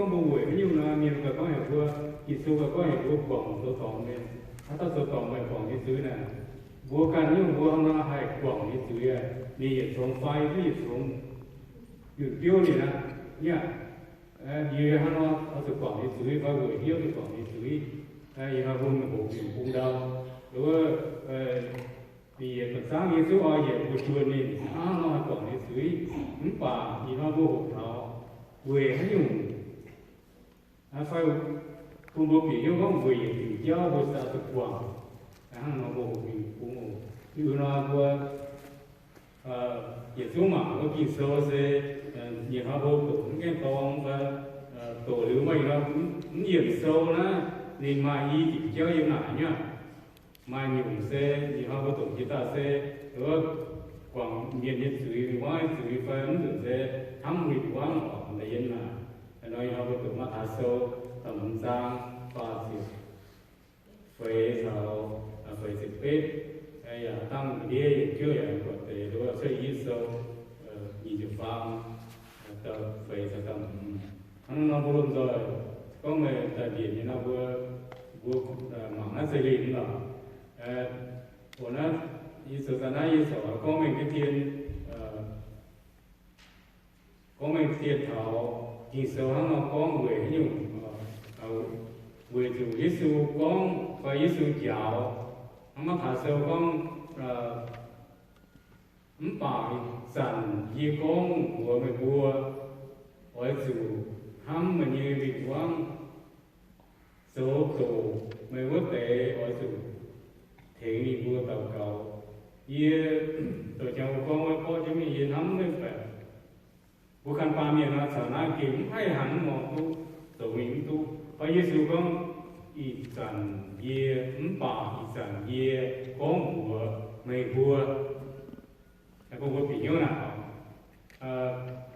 mbuo weic haaix nyungc nor, mienh gauh gorngv heuc mbuo, Ging-Sou gauh gorngv heuc mbuo guangc zoux dorngc mienh. Haaix dauh zoux dorngc mienh guangc nyei zuiz naaic, mbuo ganh nyungc mbuo hnangv nor haih guangc nyei zuiz aqv. Ninh yietc congx fai duqv yietc congx yunh biouv ninh aqv. Yie hnangv nor oix zuqc guangc nyei zuiz fai weic hnyouv zuqc guangc nyei zuiz. Ih hnoi mbuo mingh hoqc mingh bung ndau, wuov, ninh yietc ba'zangv nyei zuqc oix yietc mbuo juonh ninh hnangv nor haih guangc nyei zuiz. Mv baac ih hnoi mbuo hoqc taux weic haaix nyungc fai bun mbuo bieqc hnyouv gorngv weic yietc diuc jauv mbuo se oix zuqc guangc. Hnangv nor mbuo hoqc mingh bung oc. Ih hnoi mbuo yietc zungv mangc wuov Ging-Sou se, ih hnoi mbuo doqc mv gaengh dorng fai doqc liuz maaih ih hnoi mv yiemc sou naaiv, ninh maaih i diuc jauv yiem naaic nyei. Maaih nyungc se ih hnoi mbuo doqc jiex daaih se wuov guangc mienh nyei zuiz, win-wangv nyei zuiz fai mv nzunc se hnamv win-wangv oc, daaih yiem naaic. Ih hnoi ih hnoi mbuo doqc Matv^taai Sou da'hmz zaang faah ziepc feix caux feix ziepc betv, yaac dangh ndiev yietc juov yaac buatc deix, nduov cuotv Yi-Sou nyic ziepc faam, feix caux da'hmz. Hnangv nor mbuo lomh nzoih gorngv meih daaih mbienc nyei nor, mbuo, mbuo mangc naaiv zeiz lingh lorqc. Oc naaiv, yie zoux daaih naaiv yie corc gorngv mengh jienv dien, gorngv mengh dien taux Ging-Sou hnangv nor gorngv weic haaix nyungc, weic zuqc Yesu gorngv fai Yesu njaaux. Hnangv Matv^taai Sou gorngv, mv baac ih zanc yie gorngv mbuox meih mbuo, oix zuqc hnamv meih nyei win-wangv, zoux doqc meih wuov deix oix zuqc tengx ninh mbuo daux gaux. Yie doqc jangx mbuo gorngv wuov borqv jienv mingh, yie hnamv mv baeqc mbuo ganh baamh mienh nor caux naaiv gengh mv haih hnangv nor duqv, zoux mingh mv duqv. Fai Yesu gorngv, ih zanc yie, mv baac ih zanc yie gorngv mbuox meih mbuo, bun mbuo bieqc hnyouv naaic,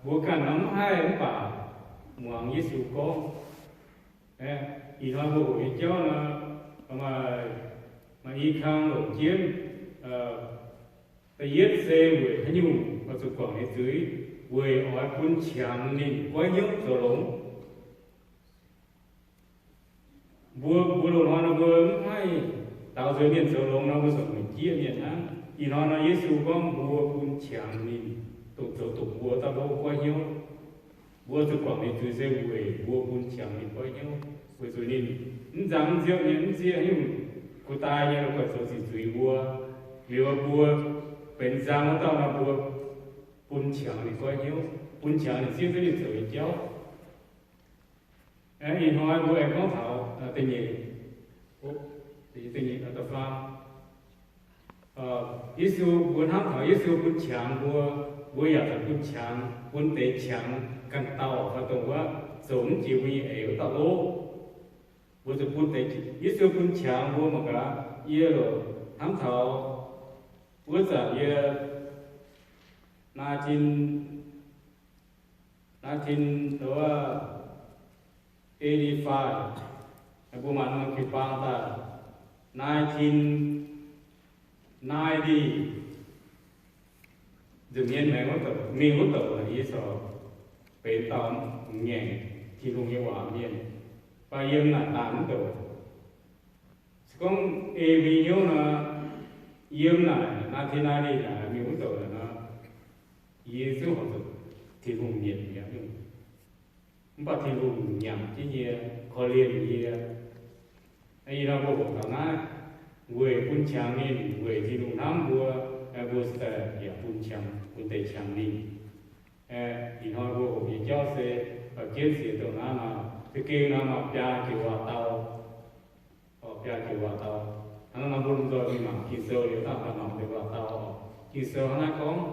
mbuo ganh nor mv haih mv baac muangx Yesu gorngv. Ih hnoi mbuo hoqc nyei jauv nor, maaih i kang longc jienv. Da'yietv se weic haaix nyungc oix zuqc guangc nyei zuiz? Weic oix bun qangx ninh goiv hnyouv zoux longx. Mbuo, mbuo loz-hnoi nor mbuo mv haih daaux nzuonx mienh zoux longx nor, mbuo zuqc mueic jieqv mienh hnangv. Ih hnoi nor Yesu gorngv mbuo bun qangx ninh, dongh zoux doqc mbuo dauh mbuo goiv hnyouv. Mbuo zuqc guangc ninh zuiz se weic mbuo bun qangx ninh goiv hnyouv, weic zuqc ninh mv nzang mv nziouv nyei, mv zieqv nyungc, kuv daaih nyei la'guaih zoux ziqc zuiz mbuo. Liuz mbuo benx nzang wuov dauh nor, mbuo bun qangx ninh goiv hnyouv, bun qangx ninh zieqv duqv ninh zoux nyei jauv. Ih hnoi mbuo aengx gorngv taux da'nyeic, da'nyeic, da'faam. Yesu, mbuo hnamv taux Yesu bun qangx mbuo, mbuo yaac zuqc bun qangx, bun deix qangx ganh dauh fai dongh wuov zoux mv jiex mbuo nyei eix wuov dauh loh. Mbuo zuqc bun deix, Yesu bun qangx mbuo mangc gaax. Yie loc hnamv taux wuov zanc yie nineteen, nineteen, eighty-five, mbuo maaih norm jiu-baang daaih, nineteen ninety, nza'hmien maengx wuov douc, mingh wuov douc, yie corc benx dauh ngaengc Tin-Hungh nyei waac mienh, mv baac yiem naaic daanh wuov douc. Se gorngv ei mbuo hnyouv nor, yiem naaic nineteen ninety naaic mingh wuov douc naaic nor, yie zungv horpc zuqc Tin-Hungh nyiemc yie. Mv baac Tin-Hungh nyanc jienv yie, korv-lienh yie. Ih hnoi mbuo hoqc taux naaiv, weic bun qangx ninh, weic Tin-Hungh hnamv mbuo, mbuo se daaih yaac bun qangx, bun deix qangx ninh. Ih hnoi mbuo hoqc nyei jauv se, ba'jienv siec dongh naaiv nor, za'gengh nor maaih biaa joux waac-dau. Biaa joux waac-dau. Hnangv nor mbuo lomh nzoih mingh mangc Ging-Sou liuz daaih maaih norm deix waac-dau oc. Ging-Sou hnangv naaiv gorngv,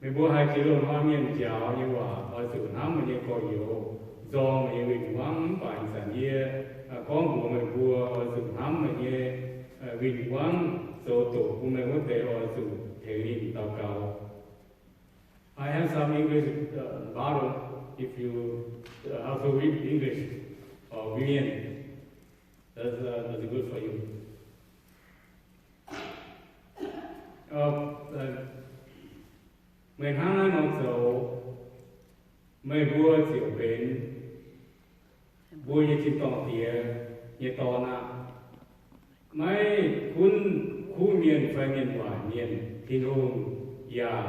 meih mbuo haiz jiex loz-hnoi mienh njaaux nyei waac, oix zuqc hnamv meih nyei gorx-youz, nzorng meih nyei win-wangv. Mv baac ih zanc yie gorngv mbuox meih mbuo, oix zuqc hnamv meih nyei win-wangv, zoux doqc bun meih wuov deix oix zuqc tengx ninh daux gaux. I have some English Bible. If you how to read English or Vivian, that's that's good for you. Meih hnangv naaiv nor zoux, meih mbuo ziouc benx mbuo nyei tin-dorngh Diex nyei Dorn aqv. Maiv gunv kuv mienh fai mienh waaic mienh, Tin-Hungh yaac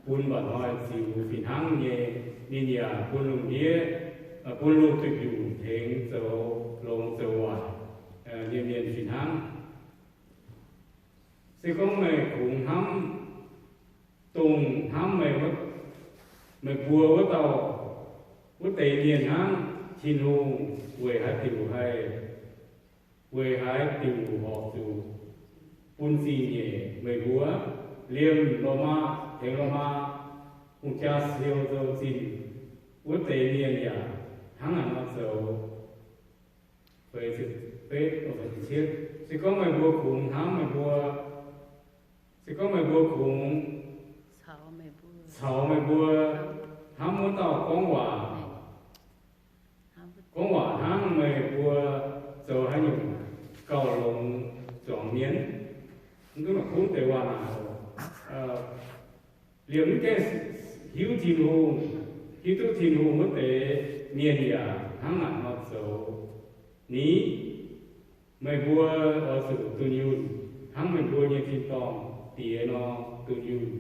bun mba'hnoi ziux fih hnangv nyei. Ninh yaac bun lungh ndiev, bun lungh duih mbiungc tengx zoux longx zoux waaic nyei mienh fih hnangv. Se gorngv meih kungx hnamv, dongh hnamv meih, meih mbuo wuov dauh, wuov deix mienh hnangv, Tin-Hungh weic haaix diuc haih, weic haaix diuc horpc zuqc bun zingh nyeic meih mbuo? Liemh Lomaa, tengx Lomaa hungh jaa siou zoux zinh wuov deix mienh yaac hnangv naaic nor zoux. Se gorngv meih mbuo kungx hnamv meih mbuo, se gorngv meih mbuo kungx caux meih mbuo hnamv wuov dauh gorngv waac, gorngv waac hnangv meih mbuo zoux haaix nyungc gauh longx zuangx mienh? Mv gunv maaih kuv deix waac naaic, liemh mv gaengh hiuv Tin-Hungh, hiuv duqv Tin-Hungh wuov deix mienh yaac hnangv naaic nor zoux. Ni, meih mbuo oix zuqc dunh yunh hnangv meih mbuo nyei tin-dorngh Diex nor dunh yunh.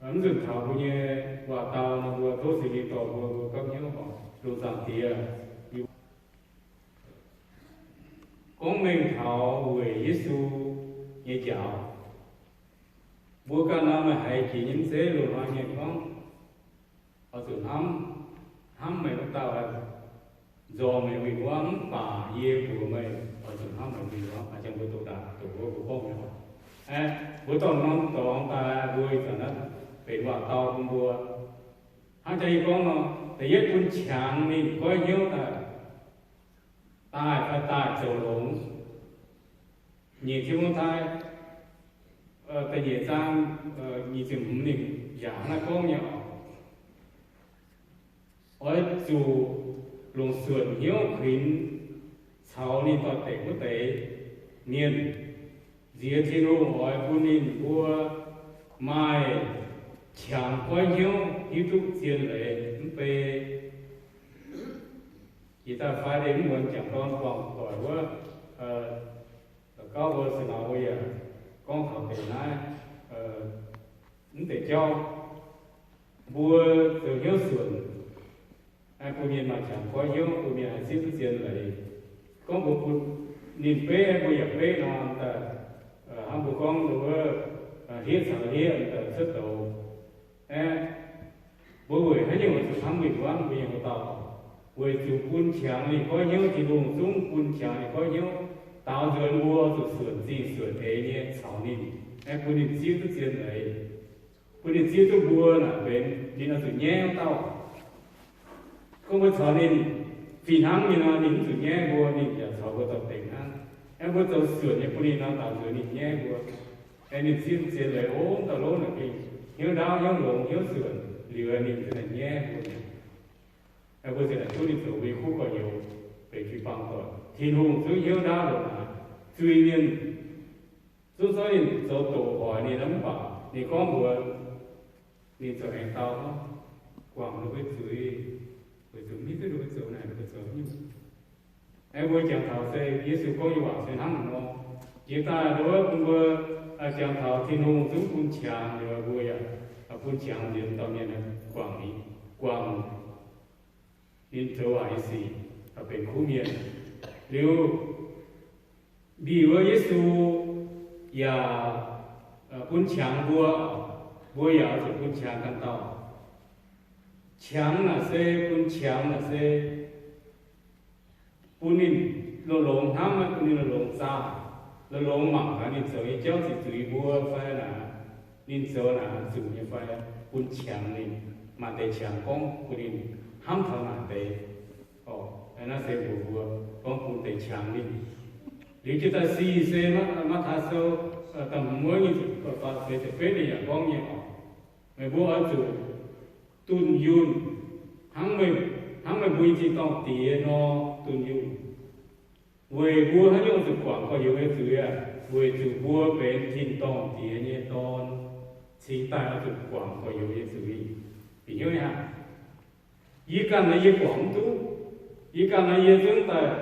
Mv nzunc taux mbuo nyei waac-dau nor, mbuo tov Singx Lingh dorh mbuo, mbuo gapv hnyouv oc. Lungh zaangc Diex, gorngv mengh taux weic Yesu nyei njaaux, mbuo ganh nor meih haiz jiex nyei mv zeiz? Loz-hnoi mienh gorngv, oix zuqc hnamv, hnamv meih wuov dauh nzormc meih win-wangv, mv baac yie mbuox meih, oix zuqc hnamv meih win-wangv. Aa, jangx mbuo doqc daaih doqc wuov mbuo gorngv nyei oc. Aeqv, mbuo dorh norm dorngx daaih mbuo ih zanc naaiv benx waac-dau bun mbuo. Hnangv jang yie gorngv nor, da'yietv bun qangx ninh goiv hnyouv daaih, daaih fai daaih zoux longx. Nyic Ti^mo^tai da'nyeic zaang nyic ziepc hmz ninh yaac hnangv naaiv gorngv nyei oc. Oix zuqc longc suonc hnyouv kuinx caux ninh doix-dekc wuov deix mienh. Nziex Tin-Hungh oix bun ninh mbuo maaih qangx goiv hnyouv hiuv duqv zien leiz mv bei. Jiex daaih fai deix mv muonz jangc dorn buangh doic wuov, gauv mbuo se nor mbuo yaac gorngv taux deix naaiv, mv deix jauv, mbuo zoux hnyouv suonc, bun mienh maaih qangx goiv hnyouv, bun mienh haih zipv duqv zien leiz. Gorngv mbuo bun ninh beiv, mbuo yaac beiv nor, daaih hnangv mbuo gorngv wuov, hlieqv caux hlieqv daaih cuotv douz. Aeqv, mbuo weic haaix nyungc oix zuqc hnamv win-wangv mbuo nyei houc dauh? Weic zuqc bun qangx ninh goiv hnyouv, Tin-Hungh zungv bun qangx ninh goiv hnyouv, daaux nzuonx mbuo zuqc suonc zingh suonc eix nyei caux ninh, aeqv, bun ninh zipv duqv zien leiz, bun ninh zipv duqv mbuo naaic benx ninh oix zuqc nyaiv wuov dauh. Gorngv mbuo caux ninh fih hnangv nyei nor, ninh mv zuqc nyaiv mbuo, ninh yaac caux mbuo doix-dekc hnangv. Aeqv, mbuo zoux suonc nyei bun ninh nor, daaux nzuonx ninh nyaiv mbuo. Aeqv, ninh zipv zien leiz, o, dauh lov naaic gengh hnyouv ndaauv, hnyouv longx, hnyouv suonc, liuz ninh za'naaic nyaiv mbuo. Aeqv, mbuo za'naaic duqv ninh zoux mbuo nyei kuv gorx-youz, benx jiu-baang doic. Tin-Hungh zungv hnyouv ndaauv ndongc naaic, zuiz-mienh zungv zorqv ninh zoux doqc hoic ninh mv baac ninh gorngv mbuox ninh zoux aengx dau, guangc ninh mbuo zuiz, weic zuqc mv hiuv duqv ninh mbuo zoux naaic, ninh mbuo zoux nyungc. Aeqv, mbuo jangx taux se Yesu gorngv nyei waac se hnangv nor. Jiex daaih nduov bun mbuo jangx taux Tin-Hungh zungv bun qangx liuz, mbuo yaac bun qangx nziex dauh mienh guangc ninh, guangc ninh zoux waaic nyei sic, benx kuv mienh. Liuz, mbic wuov Yesu yaac bun qangx mbuo, mbuo yaac oix zuqc bun qangx ganh dauh. Qangx naaic se, bun qangx naaic se bun ninh longx-longx hnamv, bun ninh longx-longx zaah, longx-longx mangc gaax ninh zoux nyei jauv ziqc zuiz mbuo fai naaic, ninh zoux naaic zuqc nyei fai, bun qangx ninh. Maaih deix qangx gorngv bun ninh hnamv taux naaic deix. Naaiv se mbuox mbuo gorngv bun deix qangx ninh. Liuz jiez daaih sic se Matv^taai Sou da'hmz wuov nyic ziepc faam deix ziepc betv ninh yaac gorngv nyei oc. Meih mbuo oix zuqc dunh yunh hnangv meih, hnangv meih mbuo nyei tin-dorngh Diex nor dunh yunh. Weic mbuo haaix nyungc oix zuqc guangc gorx-youz nyei zuiz aqv? Weic zuqc mbuo benx tin-dorngh Diex nyei dorn, cingx daaih oix zuqc guangc gorx-youz nyei zuiz. Bieqc hnyouv aqv. Yie ganh nor yie guangc mv duqv. Yie ganh nor yie zungv daaih,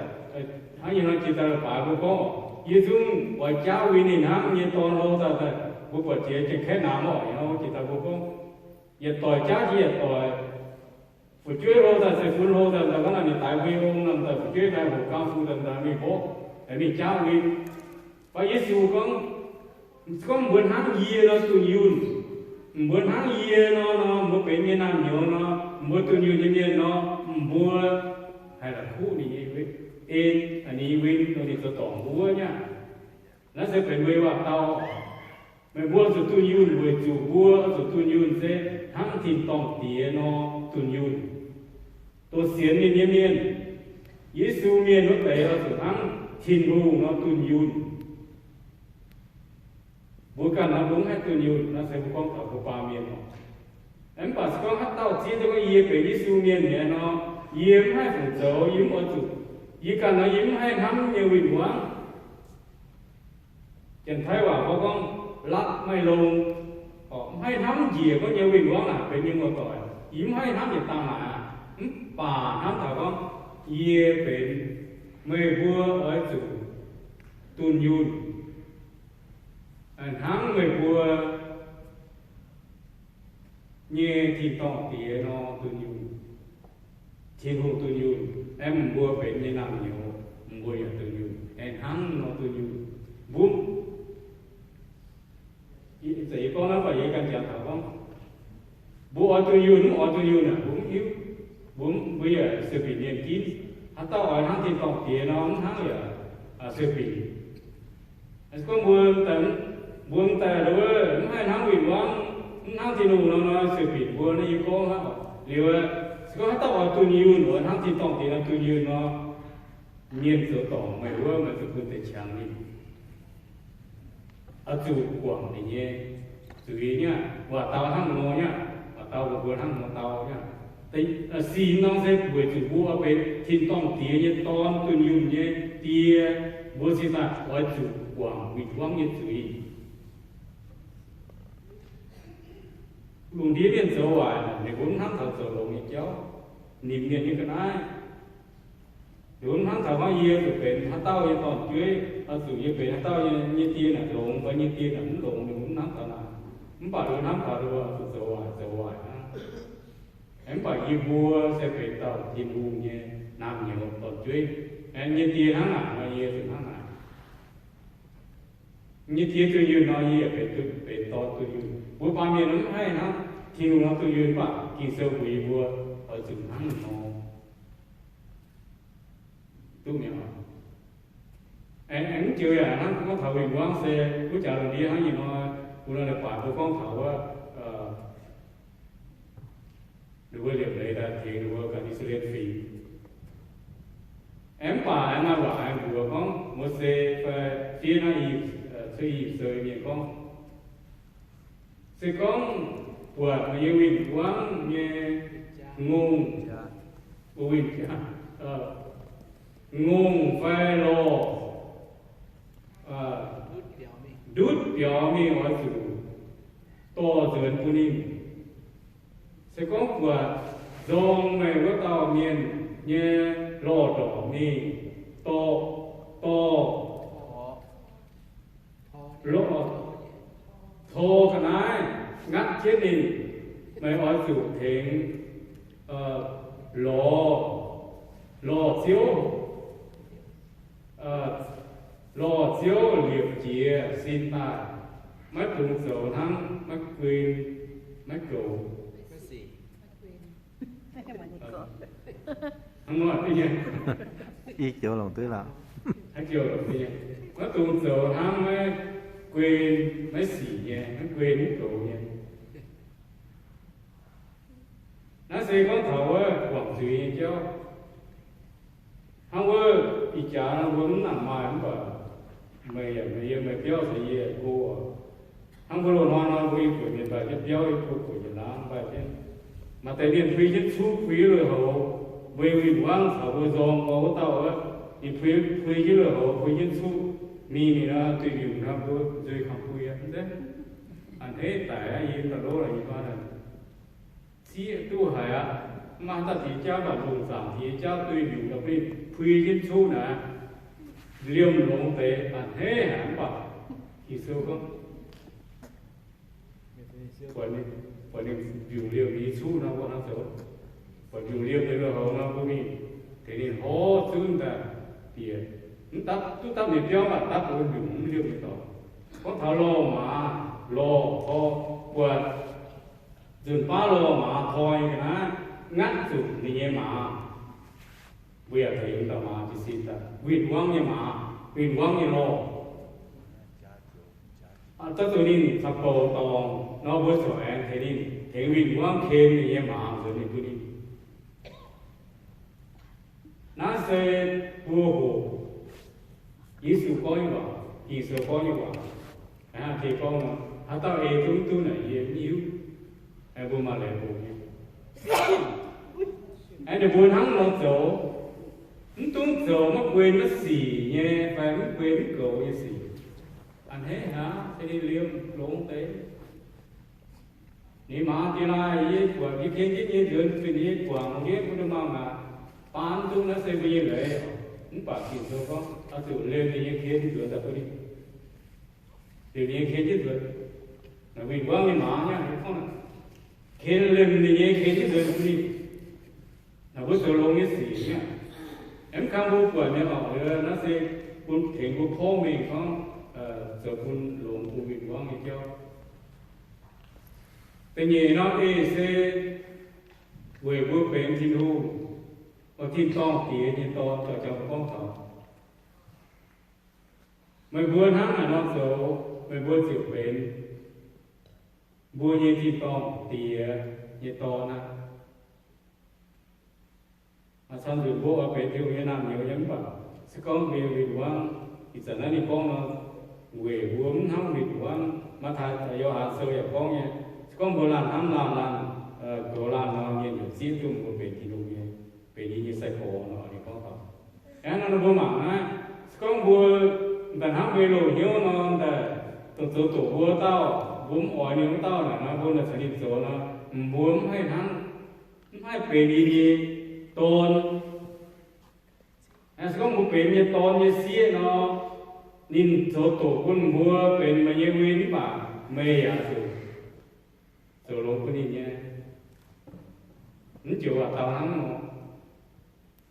hnangv yie nor jiex daaih baaix mbuo gorngv, yie zungv oix jaauv win ninh hnangv nyei dorn hlo daaih, daaih mbuo buatc jiex Janx-Kaeqv naamh orqc, jiex daaih mbuo gorngv, yietc doic jaauv jiex yietc doic. Fu'jueiv hlo daaih se fun hlo daaih, daaih hnangv naaic ninh daix mbuo nyei ong nor, daaih fu'jueiv daaih hoqc gaang fu daaih, daaih mingh mborqv, daaih mingh jaauv win. Mv baac Yesu gorngv, gorngv mbuo hnangv yie nor dunh yunh, mbuo hnangv yie nor, nor mbuo benx nyei naamh nyouz nor, mbuo dunh yunh nyei mienh nor, mbuo haih la'kuqv ninh nyei en, ninh nyei win, ninh zoux dorngc mbuo wuov nyei aqv. Naaiv se benx mbuo nyei waac-dau. Meih mbuo zuqc dunh yunh weic zuqc mbuo zuqc dunh yunh se hnangv tin-dorngh Diex nor dunh yunh. Dongh sienx ninh nyei mienh, Yesu mienh wuov deix oix zuqc hnangv Tin-Hungh nor dunh yunh. Mbuo ganh nor mbuo mv haih dunh yunh, naaiv se mbuo gorngv taux mbuo baamh mienh oc. Mv baac se gorngv haaix dauh zieqv duqv gorngv yie benx Yesu mienh mi'aqv nor, yie mv haih fungc zoux, yie mv oix zuqc, yie ganh nor yie mv haih hnamv nyei win-wangv. Janx-Taiv waac mbuo gorngv รักไม่ลง, mv haih hnamv njiec gorngv nyei win-wangv naaic benx nyei muoz-doic. Yie mv haih hnamv yietc dangh naaic aqv. Mv baac hnamv taux gorngv yie benx, meih mbuo oix zuqc dunh yunh hnangv meih mbuo nyei tin-dorngh Diex nor dunh yunh. Tin-Hungh dunh yunh, aengx mbuo benx nyei naamh nyouz, mbuo yaac dunh yunh, aengx hnangv nor dunh yunh. Mbuo, yie gorngv naaiv baac yie ganh jangx taux gorngv, mbuo oix dunh yunh mv oix dunh yunh naaic mbuo mv hiuv. Mbuo, mbuo yaac sueih binc mienh ginv. Haaix dauh oix hnangv tin-dorngh Diex nor mv hnangv yaac sueih binc. Se gorngv mbuo, mbuo daaih wuov mv haih hnangv win-wangv, mv hnangv Tin-Hungh nor, nor sueih binc mbuo nor yie gorngv hnangv liuz, se gorngv haaix dauh oix dunh yunh, oix hnangv tin-dorngh Diex nor dunh yunh nor, mienh zoux dorngc meih wuov, meih zuqc bun deix qangx ninh. Oix zuqc guangc ninh nyei zuiz nyei aqv. Waac-dau hnangv nor nyei aqv. Waac-dau mbuo hnangv nor dau nyei aqv. Sic norm se weic zuqc mbuo benx tin-dorngh Diex nyei dorn, dunh yunh nyei die, mbuo cingx daaih oix zuqc guangc win-wangv nyei zuiz. Lungh ndiev mienh zoux waaic, ninh mbuo mv hnamv taux zoux longx nyei jauv, nimc mienh nyei ga'naaiv. Ninh mbuo mv hnamv taux gorngv yie zuqc benx haaix dauh nyei dorn-jueiv, oix zuqc yie benx haaix dauh nyei, nyei die naaic longx, fai nyei die naaic mv longx, ninh mbuo mv hnamv taux naaic. Mv baac ninh mbuo hnamv taux ninh mbuo zuqc zoux waaic, zoux waaic hnangv. Mv baac yie mbuo se benx dauh Tin-Hungh nyei naamh nyouz dorn-jueiv. Aengx nyei die hnangv naaic nor, yie zuqc hnangv naaic. Nyei die dunh yunh nor, yie yaac benx, benx dorn dunh yunh. Mbuo baamh mienh mv haih hnangv Tin-Hungh nor dunh yunh, mv baac Ging-Sou mbuox yie mbuo oix zuqc hnangv nor. Duqv mi'aqv. Aengx, aengx mv joux yaac hnangv gorngv taux win-wangv se, wuov jaax lungh ndiev hnangv nyei nor, bun nor leiz-baaix mbuo gorngv taux wuov, ninh mbuo liepc leiz daaih tengx ninh mbuo ganh I^saa^laa^en Fingx. Aengx mv baac aengx maaih waac aengx mbuox gorngv Mose fai fiev naaiv I^yipv, cuotv I^yipv Sou mienh gorngv, se gorngv buatc meih nyei win-wangv nyei ngongh, win, ngongh fai lorh, ndutv biaux mingh oix zuqc dorh nzuonx bun ninh. Se gorngv buatc nzorng meih wuov dauh mienh nyei lorh ndorqc mingh, dorh, dorh, tor ga'naaiv ngatv jienv ninh, meih oix zuqc tengx lorh, lorh ziouv, lorh ziouv liepc jiez sin daaih, maiv dungx zoux hnangv maiv guin maiv goux. Hnangv nor nyei. I joux longc duqv lorqc. Maiv dungx zoux hnangv maiv guin maiv sic nyei, maiv guin maiv goux nyei. Naaiv se gorngv taux wuov guangc zuiz nyei jauv. Hnangv wuov ih jaax nor mbuo mv nangc maaih mv baac meih yaac meih yiem meih biauv se yie go oc. Hnangv mbuo loz-hnoi nor mbuo yiem buonc mienh mbaih jienv biauv, yiem buo buonc mienh laangz mbaih jienv. Maaih deix mienh pui jienv cuqv, pui jienv lui-houx, mbuo win-wangv caux mbuo nzorng gorx wuov dauh wuov, ninh pui, pui jienv lui-houx, pui jienv cuqv, mingh mingh nor duih mbiungc nor mbuo nzuih kamx pui aqv. A'hneiv daic aqv, yie daaih lov la'nyei faa naaic. Zieqv duqv haic aqv. Maiv maaih haaix dauh diex jauv, mv baac longc zaangc diex jauv duih mbiungc daaih bun ninh puix jienv cuqv naaic, liemh longx deix, a'hneiv haic. Mv baac Ging-Sou gorngv, buatc ninh mbiungc liemh nyei cuqv nor, mbuo hnangv zoux, buatc mbiungc liemh nyei lui-houx nor, mbuo mingh tengx ninh horv zunv daaih bieqc. Mv dapv, duqv dapv ninh biauv, mv baac dapv mbuo mbiungc mv liemh nyei dorngx. Gorngv taux lorh maaz, lorh tor, buatc nzunc baav lorh maaz tor nyei ga'naaiv, ngatv zuqc ninh nyei maaz. Mbuo yaac tengx dauh maaz jiez sin daaih, win-wangv nyei maaz, win-wangv nyei lorh. Daav zuqc ninh caux bouc dorngc nor, mbuo corc aengx tengx ninh, tengx win-wangv ken ninh nyei maaz nzuonx mingh bun ninh. Naaiv se mbuo hoqc Yesu gorngv nyei waac, Ging-Sou gorngv nyei waac. Hnangv jiex gorngv nor, haaix dauh ei duqv mv duqv naaic yie mv hiuv. Mbuo maaih leiz hoqc nyei. Aengx ninh mbuo hnangv nor zoux, mv dungx zoux maiv guei maiv sic nyei fai mv guei mv goux nyei sic. A'hneiv haic, se ninh liemh longx deix. Ninh maaz diex laai, yie buatc, yie ken jienv nyei nzuonx zunh nyei guangc, yie mbuo maaih baan duqv naaiv se mbuo nyei leiz. Mv baac Ging-Sou gorngv, oix zuqc liemh ninh nyei ken nzuonx daaih bun ninh. Liemh ninh nyei ken jienv nzuonx. Naaic win-wangv nyei maaz nyei, ken liemh ninh nyei ken jienv nzuonx bun ninh. Naaic mbuo zoux longx nyei sic nyei. Mv kang mbuo buatc nyei oc, naaiv se bun tengx mbuo porv mengh gorngv zoux bun longx bun win-wangv nyei jauv. Da'nyeic norm eix se weic mbuo benx Tin-Hungh, tin-dorngh Diex nyei dorn, jauv-jauv gorngv taux. Meih mbuo hnangv naaic nor zoux, meih mbuo ziouc benx mbuo nyei tin-dorngh Diex nyei dorn aqv. Maaih camv nzunc mbuo oix benx Tin-Hungh nyei naamh nyouz nyei mv baac se gorngv mbuo nyei win-wangv, ih zanc naaiv ninh gorngv nor, weic mbuo mv hnamv win-wangv. Matv^taai, Yo^han Sou yaac gorngv nyei, se gorngv mbuo laanh hnamv laanh, laanh goux laanh nor, ninh yaac zieqv duqv mbuo benx Tin-Hungh nyei, benx ninh nyei sai-gorx nor, ninh gorngv taux. Hnangv nor mbuo mangc naaiv, se gorngv mbuo daaih hnamv mbuo nyei loz-hnyouv nor, daaih dongh zoux doqc mbuo wuov dauh, mbuo mv oix ninh wuov dauh naaic nor, mbuo daaih caux ninh zoux nor, mbuo mv haih hnangv, mv haih benx ninh nyei dorn. Se gorngv mbuo benx nyei dorn nyei sieqv nor, ninh zoux doqc bun mbuo benx meih nyei win mv baac meih yaac zuqc zoux longx bun ninh nyei. Mv joux waac dau hnangv nor.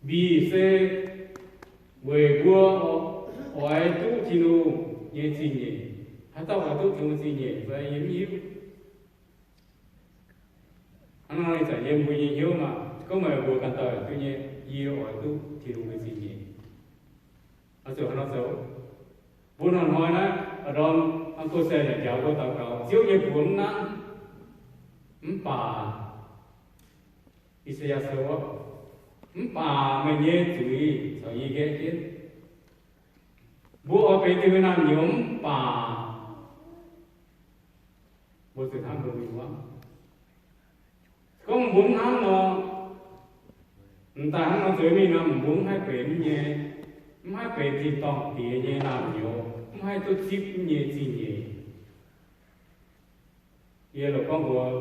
Mbic se weic mbuo oix duqv Tin-Hungh nyei zingh nyeic. Haaix dauh oix duqv Tin-Hungh zingh nyeic fai yie mv hiuv. Hnangv nor ih zanc yiem mbuo nyei hnyouv maah, gorngv meih mbuo ganh dauh duqv nyei, yie oix duqv Tin-Hungh nyei zingh nyeic. Oix zuqc hnangv nor zoux. Mbuo hnoi-hnoi naaiv, ndorm hnangv Go^sen yaac njaaux mbuo daux gaux, Ziouv nyei buoz mv nanv, mv baac I^saa^yaa Sou, mv baac meih nyei zuiz caux yie nqaeqv jienv. Mbuo oix benx Tin-Hungh naamh nyouz mv baac mbuo zuqc hnamv mbuo win-wangv. Gorngv mbuo mv hnamv nor, m'daaih hnangv nor zueiz mingh nor, mbuo mv haih benx mv nyei, mv haih benx tin-dorngh Diex nyei naamh nyouz, mv haih duqv zipv mv nyei zingh nyeic. Yie lorqc gorngv mbuox,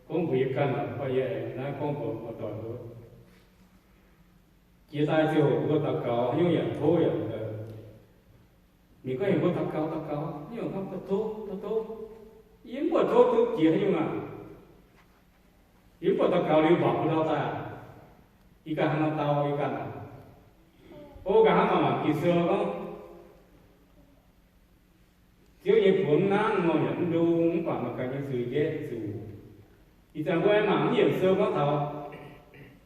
gorngv mbuox yie ganh lorqc, fai yie aengx naaiv gorngv mbuox muoz-doic mbuo. Jiex daaih ziouc mbuo daux gaux, haaix nyungc yaac tov yaac, ninh gorngv heuc mbuo daux gaux, daux gaux, haaix nyungc gorngv tov, tov, tov. Yie mv buatc tov duqv jiex haaix nyungc aac. Yie mv buatc daux gaux liuz mbac mbuo ndau daaih aqv. Yie ganh hnangv nor dau yie ganh aqv. O, nqa'haav maaih mangc Ging-Sou gorngv, Ziouv nyei buoz mv nanv nor yaac mv ndung, mv baac meih ganh nyei zuiz nqaeqv zuqc. Ih zanc mbuo aengx mangc mv yiemc sou gorngv taux,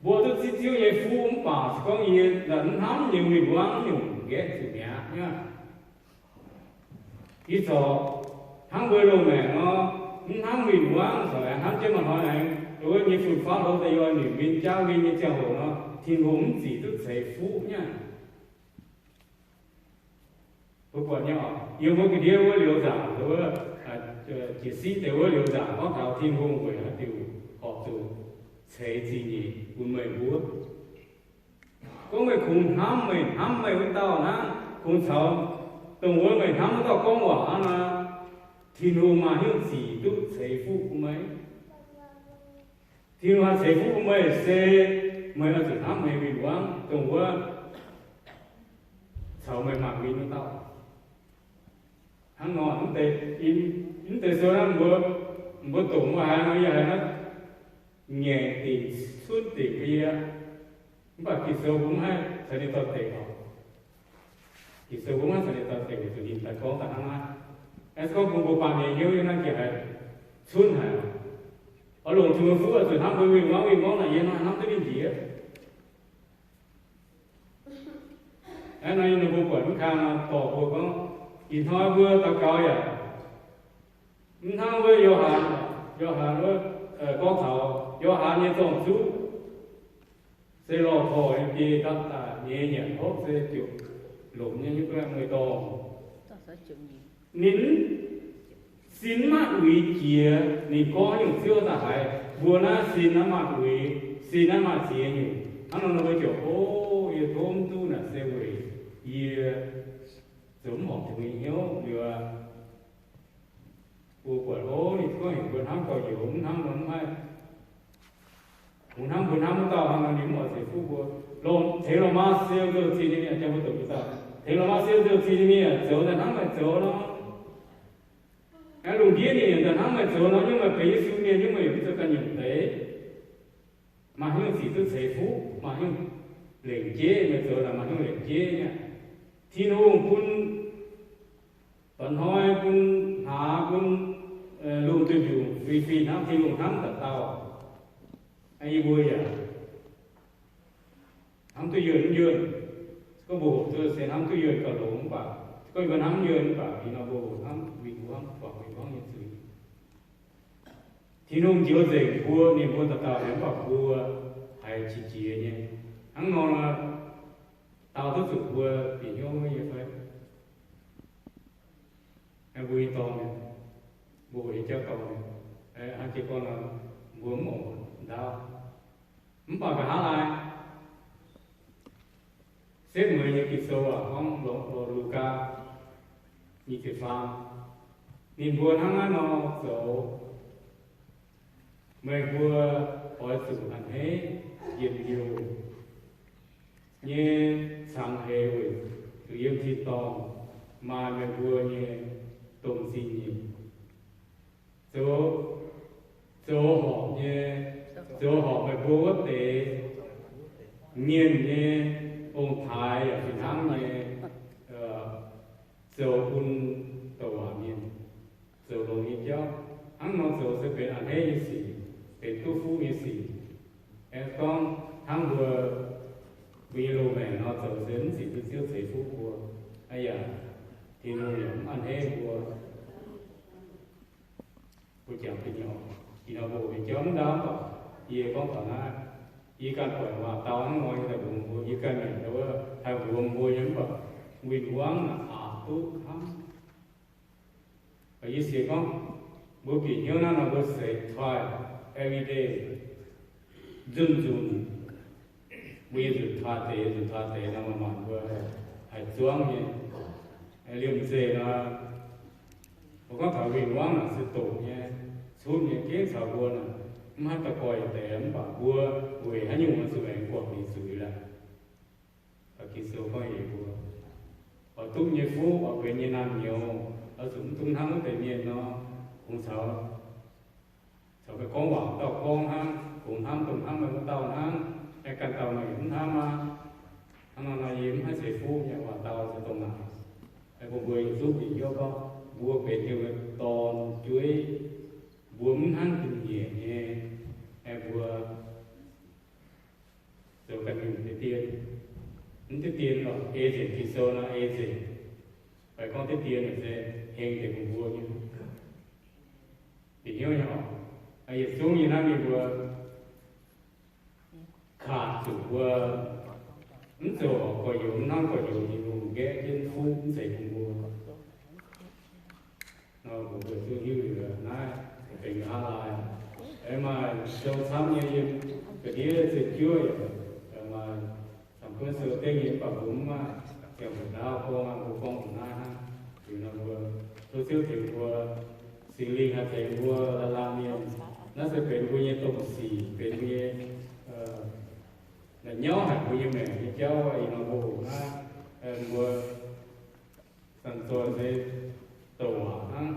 mbuo duqv zipv Ziouv nyei fuqv mv baac se gorngv yie mv hnamv nyei win-wangv nyungc nqaeqv zuqc mi'aqv. Ih zanc hnangv mbuo loz-maengc nor, mv hnamv win-wangv, corc aengx hnamv jienv maaih hnoi aengx, wuov nyei fun-faqv hlo daaih yie oix nunc win jauv win nyei ziangh hoc nor, Tin-Hungh mv zic duqv ceix fuqv nyei. Mbuo buatc nyei oc, yiem wuov ga'ndiev wuov liuz nzaangc, wuov jiez sin deix wuov liuz nzaangc gorngv taux Tin-Hungh weic haaix diuc horpc zuqc ceix zingh nyeic bun meih mbuo. Gorngv meih kungx hnamv meih hnamv meih wuov dauh hnangv, kungx caux dongh wuov meih hnamv wuov dauh gorngv waac hnangv nor, Tin-Hungh maaih hnyouv zic duqv ceix fuqv bun meih. Tin-Hungh haih ceix fuqv bun meih se meih oix zuqc hnamv meih win-wangv dongh wuov caux meih mangc mingh wuov dauh. Hnangv nor, mv deix sou naaiv mbuo, mbuo doqc mbuo haiz nor yie haiz naaiv ngaengc dingc cunv dingc mbuo yie. Mv baac Ging-Sou mbuo mv haih caux ninh doix-dekc oc. Ging-Sou mbuo mv haih caux ninh doix-dekc weic zuqc ninh daaih gorngv daaih hnangv naaiv. Aeqv, se gorngv bun mbuo baamh mienh hnyouv yiem naaiv jiex haiz cunv haic oc. Oix longc Tin-Hungh fuqv oix zuqc hnamv mbuo win-wangv, win-wangv naaic yie hnamv duqv ninh njiec. Aeqv, nor yie ninh mbuo buatc mv kang nor dorh mbuo gorngv, ih hnoi mbuo daux gaux yaac mv hnangv wuov Yo^han, Yo^han wuov, gorngv taux Yo^han nyei zorng-zuqv se lorh torh nyei biei gapv daaih nyei nyanc hopv se ziouc longc nyei nyei guai mueiz-dorngh. Ninh sin maiv uix jiex ninh gorngv nyungc ziouv daaih haiz mbuo naaiv sin naaiv maaih uix, sin naaiv maaih ziex nyungc. Hnangv nor nor mbuo ziouc, o, yie tov mv duqv naaic se weic yie zoux mv horpc Tin-Hungh nyei hnyouv liuz aqv. Mbuo buatc, o, ninh gorngv heuc mbuo hnamv gorx-youz, mv hnamv nor mv haih. Mbuo hnamv, mbuo hnamv wuov dauh hnangv nor ninh mv oix ceix fuqv mbuo. Longc, tengx lorh maa siou nzou-zinh nyei mienh, jangx mbuo doqc mbuo dauh, tengx lorh maa siou nzou-zinh nyei mienh zoux daaih hnangv meih zoux nor. Aeqv, lungh ndiev ninh yaac daaih hnangv meih zoux nor, nyungc meih benx Yesu mienh, nyungc meih yaac mv zoux ganh nyungc deix. Maaih hnyouv zic duqv ceix fuqv, maaih hnyouv lengc jeiv, meih zoux naaic maaih hnyouv lengc jeiv nyei. Tin-Hungh bun doix hnoi, bun hlaax, bun lungh duih mbiungc fih fih hnangv Tin-Hungh hnamv dauh dauh. Yie mbuo yaac hnamv duqv yuonh mv yuonh. Gorngv mbuo hoqc duqv se hnamv duqv yuonh gauh longx mv baac, gorngv yie mbuo hnamv mv yuonh mv baac, ih nor mbuo hoqc hnamv win-wangv, buatc win-wangv nyei zuiz. Tin-Hungh njoux nzengc mbuo, ninh mbuo dauh dauh nyei, mv baac mbuo haiz qiex jiez nyei. Hnangv nor, daaux duqv zuqc mbuo bieqc hnyouv nyei fai? Mbuo nyei dorngx, mbuo nyei jauv dorngx, hnangv jiex gorngv nor, mbuo mv oix ndaauv. Mv baac nqa'haav laai, setv mueiz nyei Ging-Sou aac, gorngv lorqc Lugaa nyic ziepc faam, ninh mbuo hnangv naaiv nor zoux. Meih mbuo oix zuqc a'hneiv njien-youh nyei cangx eix weic zuqc yiem tin-dorngh maaih meih mbuo nyei domh zingh nyeic. Zoux, zoux horpc nyei, zoux horpc meih mbuo wuov deix mienh nyei ong-taaix yaac fih hnangv nyei zoux bun douc waac mienh zoux longx nyei jauv. Hnangv nor zoux se benx a'hneiv nyei sic, benx duqv fuqv nyei sic. Aengx gorngv hnangv mbuo, mbuo nyei loz-maengc nor zoux se mv zic duqv Ziouv ceix fuqv mbuo, aa yaac Tin-Hungh yaac mv a'hneiv mbuo. Mbuo jangx duqv nyei oc. Ih hnoi mbuo mingh jauv mv ndaauv, yie gorngv taux naaiv, yie ganh buatc waac dau hnangv nor, yie daaih mbuox mbuo, yie ganh mienh wuov haih mbuox mbuo nyei mv baac win-wangv aqc duqv hnangv. Yie sienx gorngv mbuo bieqc hnyouv naaiv nor mbuo seix try every day, nzunc nzunc. Mbuo yietc nzunc try deix, nzunc try deix nor, maaih maanc mbuo haih zuangv nyei. Liemh zeih nor, mbuo gorngv taux win-wangv naaic se doqc nyei, cunv nyei, gengh caux mbuo naaic mv haih daux gaux deix, mv baac mbuo weic haaix nyungc oix zuqc aengx guangc ninh zuiz laaix. Ging-Sou gorngv eix mbuo, oix duqv nyei fuqv, oix benx nyei naamh nyouz, oix zuqc mv dungx hnangv wuov deix mienh nor, kungx caux, caux meih gorngv waac dauh gorngv hnangv, kungx hnamv dongh hnamv meih wuov dauh hnangv, aengx ganh dauh meih mv hnamv aqv. Hnangv nor nor yie mv haih ceix fuqv nyei waac dau se dongh naaic. Aengx bun mbuo yietc zungv bieqc hnyouv gorngv mbuo benx Tin-Hungh nyei dorn jueiv, mbuo mv hnangv dingc nyeic nyei, aengx mbuo zoux ganh nyungc deix dien. Mv diuv dien lorqc, ei nzengc Ging-Sou nor ei nzengc. Fai gorngv diuv dien se heng deix bun mbuo nyei. Bieqc hnyouv nyei oc. Yietc zungv nyei naaiv mingh mbuo kaac zuqc mbuo mv zoux horpc gorx-youz, mv hnamv gorx-youz nyei lungh nqaeqv jienv fuqv mv zeiz bun mbuo. Nor mbuo zuqc hiuv liuz naaiv benx nqa'haav laai. Aengx maaih sou camv nyei yiem ga'ndiev ziex juov yaac maaih camv-kuonv sou dengv nyei, mv baac mbuo mv maaih ziangh hoc ndaauv gorngv, mbuo gorngv zuqc naaiv hnangv. Liuz nor mbuo tov Ziouv tengx mbuo, Singx Lingh haih tengx mbuo laanh laanh mienh Naaiv se benx mbuo nyei domh sic, benx mbuo nyei la'nyauv haic mbuo nyei maengc nyei jauv. Ih hnoi mbuo hoqc naaiv, mbuo zanc-zoih se douc waac hnangv.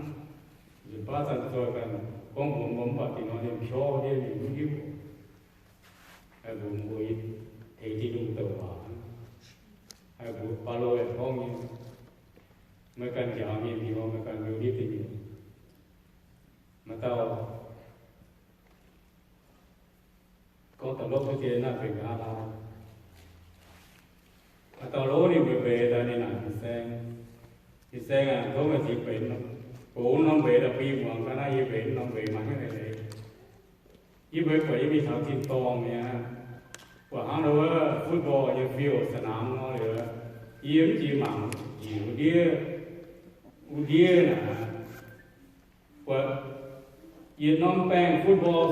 Nzunc baav zanc-zoih ganh gorngv mbuox mbuo mv baac dinh hnoi ninh pioqv ndiev ninh mv hiuv. Mbuox mbuo tengx Tin-Hungh douc waac hnangv. Mbuox Baulo yaac gorngv nyei, meih ganh njaaux mienh, meih ganh njaaux ndiev deix mienh. Maaih dauh gorngv da'lopv duqv deix naaiv benx aav laai. Maaih dauh lov ninh mbuo mbeix daaih, ninh naaic fin-saeng, Fin-saeng aah, tov meih cingx benx gox norm mbeix daaih bun yie muangx gaax naaiv, yie mbeix norm mbeix maaih hnyouv eix leiz. Yie mbeix buatc yie mingh taux tin-dorngh mi'aqv. Buatc hnangv nor wuov football nyei field สนาม nor liuz, yie mv jiex mangc njiec wuov ndiev, wuov ndiev naaic, buatc yietc norm baengh football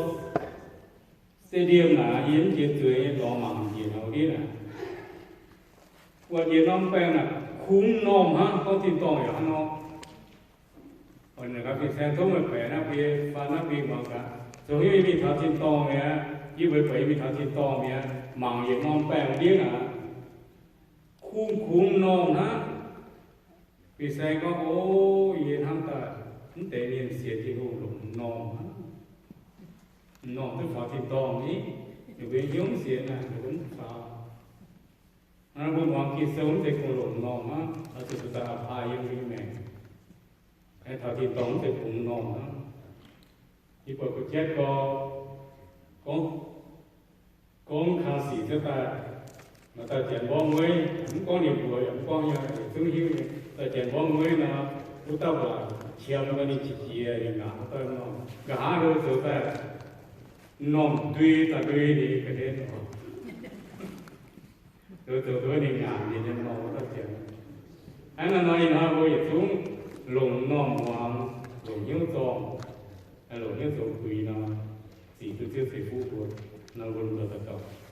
stadium naaic, yie mv jiex zueiz nyei dorngx mangc njiec wuov ndiev naaic. Buatc yietc norm baengh naaic kungx m'normh hnangv, gorngv tin-dorngh yaac hnangv nor. Fin-saeng, tov meih baeqc naaiv bun yie, faan naaiv bun yie muangx gaax. Zoux hnyouv yie mingh taux tin-dorngh mi'aqv, yie mbeix buatc yie mingh taux tin-dorngh mi'aqv, mangc yietc norm baengh ndiev naaic, kungx kungx m'normh hnangv. Fin-saeng gorngv, O, yie hnamv daaih mv deix mienh sienx Tin-Hungh longc m'normh hnangv. M'normh duqv faaux tin-dorngh ni, ninh mbuo hnyouv sienx naaic ninh mbuo mv faaux. Hnangv mbuo muangx Ging-Sou mv zeiz kungx longc m'normh hnangv, oix zuqc daaih apply yiem mbuo nyei maengc. Taux tin-dorngh mv zeiz kungx m'normh hnangv. Yie buatc ga'jatv gorx gorngv kang sic cuotv daaih, maaih dauh janx mborqv mueiv, mv gorngv ninh mbuox yaac mv gorngv nyei, yietc zungv hiuv nyei. Dauh janx mborqv mueiv nor, wuov dauh waac qiemx daaih ninh qiex jiez, ninh ngaatc wuov dauh m'normh. Nqa'haav nor zoux daaih m'normh ndui daaih ndui ninh ga'hlen oc. Zoux zoux duqv ninh ngaatc ninh nyei m'normh wuov dauh janx. Hnangv naaiv nor, ih hnoi mbuo yietc zungv longc m'normh muangx, longc hnyouv zorngh, longc hnyouv zoux puix nor, zic duqv Ziouv ceix fuqv mbuo. Nor mbuo lomh nzoih daux gaux.